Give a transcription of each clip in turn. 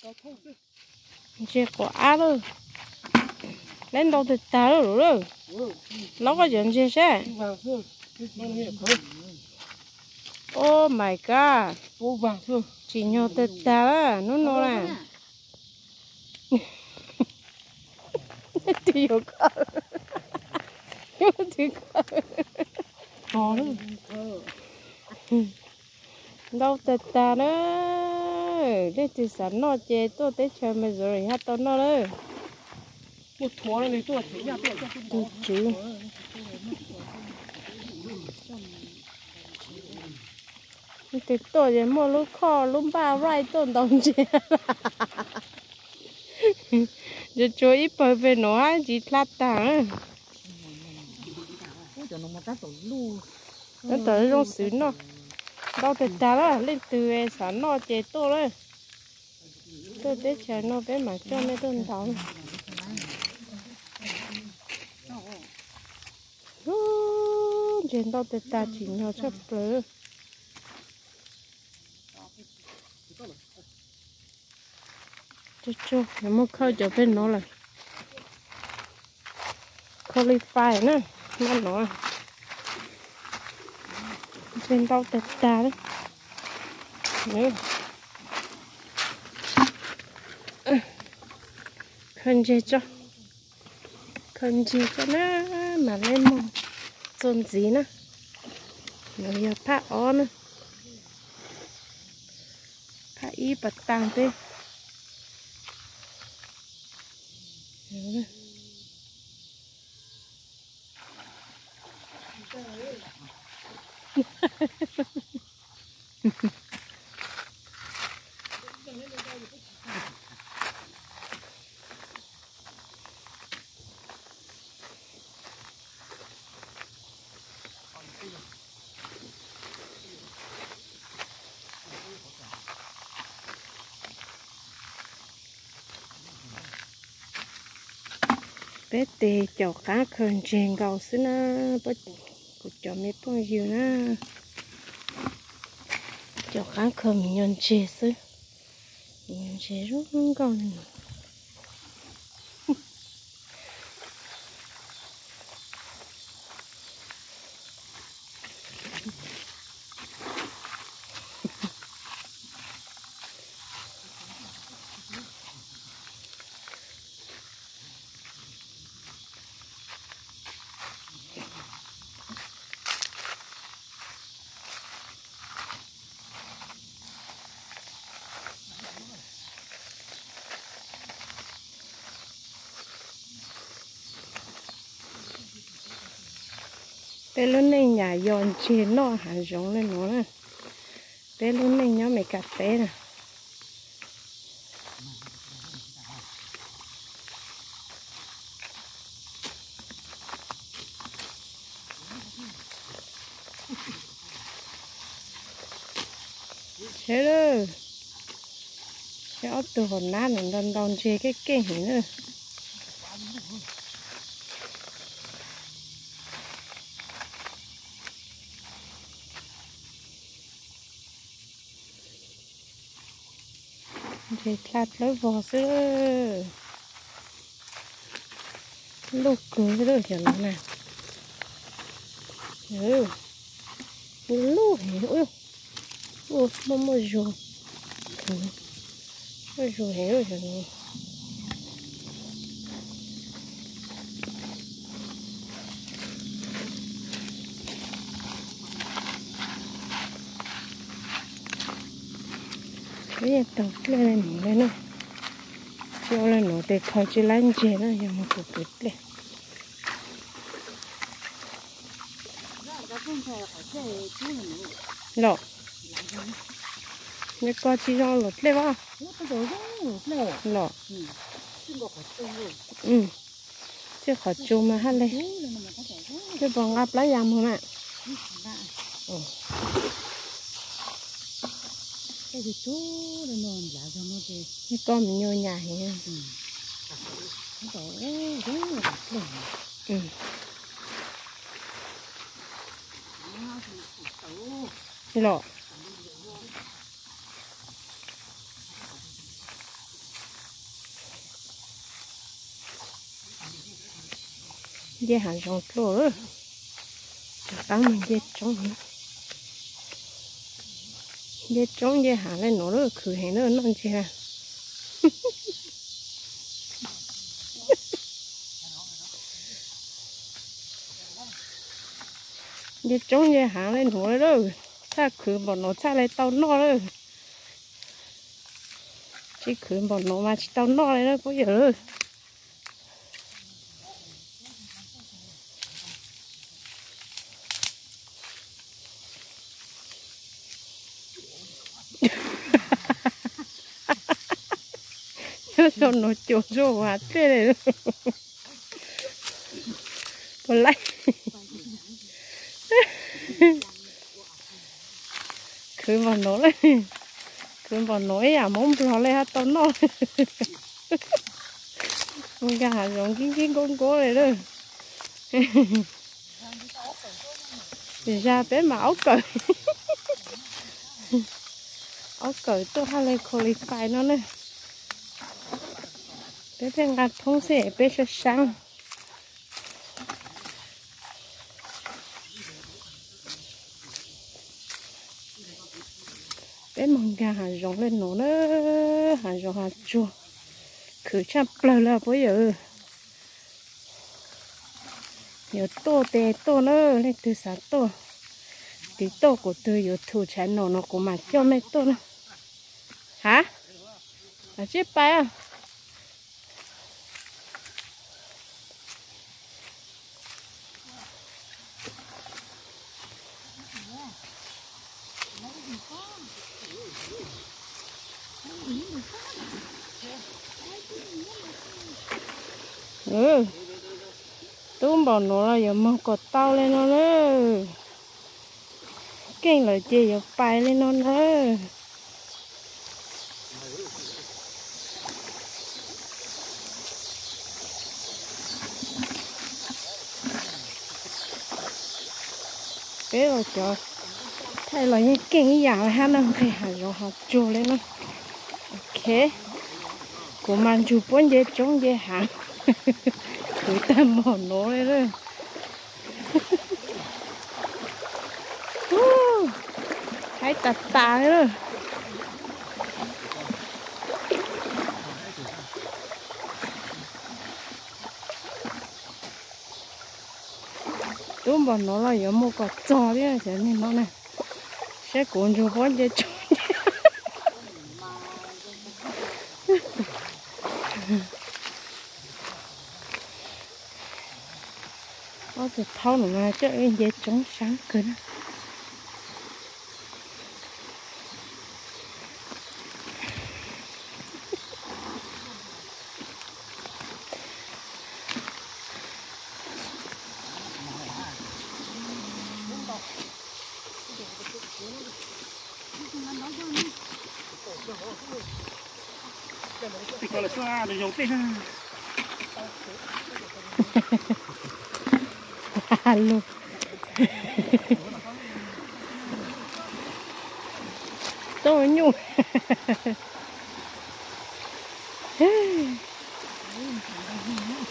Ntses quav ab lawm. Lawv ntau tag tag lawm lawm. Laub koj cov ntses saib. Oh my god. Tsim nyog tag tag lawm hnub no na. Twb yuav koj, twb koj. Ntau tag tag na. Leej twg xav noj ces tuaj teb chaws Missouri haj tau noj lawm. Tus tswv, leej twg tuaj ces muaj lub khoj lub npaj right tuaj ntaus ntses. Tsuas tsuas ib pawg pem no hab ntsis dlha tag. Tab tom zoo xwb noj. Ntau tag tag lawm, leej twg xav noj ces tuaj lawm. Tuaj teb chaws no peb mam coj nej tuaj ntaus. Ub, ntses ntau tag tag tsim nyog tshaj plaws. Tsuag tsuag, yuav muab khawb cov pem no lawm. Cauliflower na, maj no. Ntses ntau tag tag li. Khaws ntses tso, khaws ntses tso na, mam li mus txuas ntxiv na. No yog phab ob na, phab ib pas tas teb. Peb tes caum qaab khaws ntses nkaus xwb na, kuv cov me phooj ywg na. Caum qaab khaws me nyuam ntses xwb, me nyuam ntses zoo nkauj li no. Peb lub neej yam yog ntses noj hav zoov li no na. Peb lub neej nyob Meskas teb na. Seb lawm, seb ob tug hauv nab no ntaus ntaus ntses keej keej heev na. Ntses dlha dlawb vog xwb. Luj kawg xwb cov no na. Luj heev, muaj muaj zug, muaj zug heev cov no. Peb yeej taug dlej li no li na. Tsis ua li no tes khaws tsis laib ntses na, yog mus pum pum dlej. Los, nws koj tsis zoo luam dlej vas. Los, txij qhov tsu mas haj le. Twb puas nqa plab ya mus na. Koj me nyuam nyam heev. Los, Nce hav zoov dlua lawm, rov qab mus nce roob. Nce roob nce hav li nuav lawm khwv heev lawm noj ntseg. Nce roob nce hav li nuav lawm, txhaj khwv npaum nuav txhaj li tau noj lawm. Tsis khwv npaum nuav mas tsis tau noj li lawm puab yawm. Nyob sau nuav cuag zuag ua dlej li. Puas laib? Khwv npaum nuav, khwv npaum nuav ib yam Hmoob Nplog li hab tau noj. Mus nkag hav zoov nkib nkib nkaub nkaub li lawm. Zag peb mas aub kawm, aub kawm tuaj hab li qualify no na. Peb pheej nqa thoob xwb peb sab sab. Peb moog nkag hav zoov le nuav na, hav zoov hav tsuag, khwv tshaj plawg le puab yawm. Yuav tuaj tes tuaj na, leej twg xav tuaj, tiv tuaj kuv tug YouTube channel no kuv mam coj mej tuaj na. Hav, tsib pais. Tub npaum nuav los yuav moog kom tau li no na. Keej lawm ces yuav pais li no na. Peb los cov thaij los yeej keej ib yam li hab na, nqeg hav zoov hav tsuag li na. Ok, kuv mas ntsug puab nce roob nce hav, khwv tag npaum nuav li na. Haib tas tas li na. Tub npaum nuav los yuav mus kom txog thiab cov niag no na. Saib kuv ntsug puab nce tsob. Ob tug thaub no mas coj nce tsob sab kawg na. Lug tau nyuj.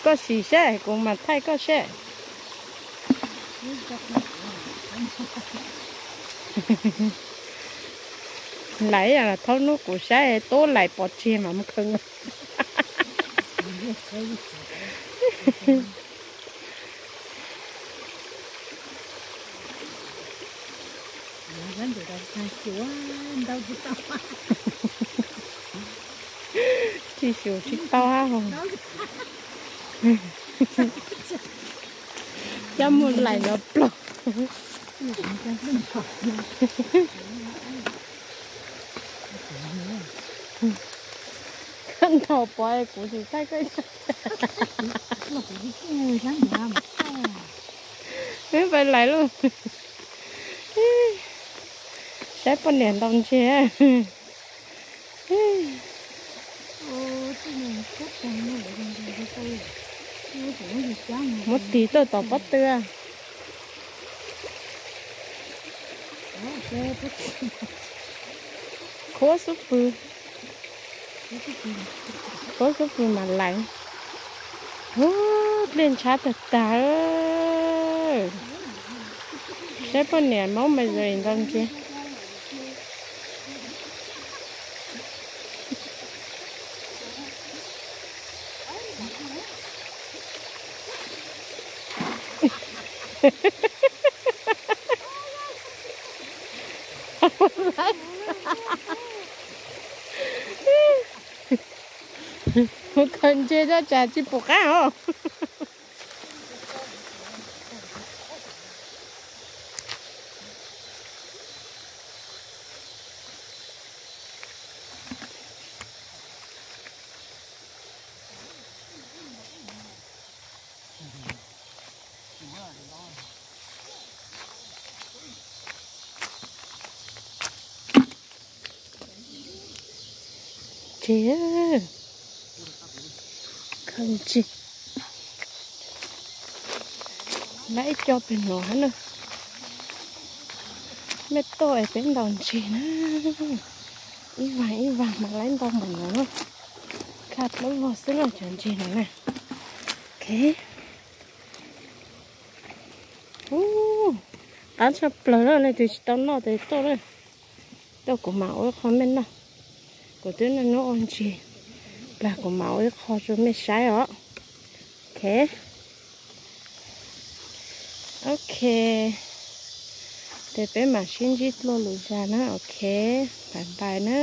Koj sim saib kuv mam thaij koj saib. Lais thaub nub kuv saib tub lais pov tseg mam mus kheev. Tsis xyuas tsis tau hab. Coj mus lais los plaug. Koj ntaus pov kuv tsis thaij koj. Peb pais lais lauj. Saib poj niam ntaus ntseg. Muab tig tuaj tom pob tw. Khuab xub pwg, khuab xub pwg mas lais. Ub, dlej ntshab tag tag. Saib poj niam maub mas zoo li ntau nkiag. Mus khaws ntses coj tsam tsis pom qab os. Ces khaws ntses, lab ib co pem no na. Mej tuaj es peb ntaus ntses na. Ib vaag ib vaag mas lab ntau npaum no na. Kha plaub vog xwb no cov ntses no na. Ok. Ub, qab tshaj plaws na, leej twg tsis tau noj tes tuaj na. Tuaj kuv mam ua ib qho mej noj. Kuv twb noj hnub ua ntses, plag kuv mam ua ib qho rau mej saib os. Ok. Ok. Ces peb mam sib ntsib dlua lwm zag na. Ok. Bye bye na.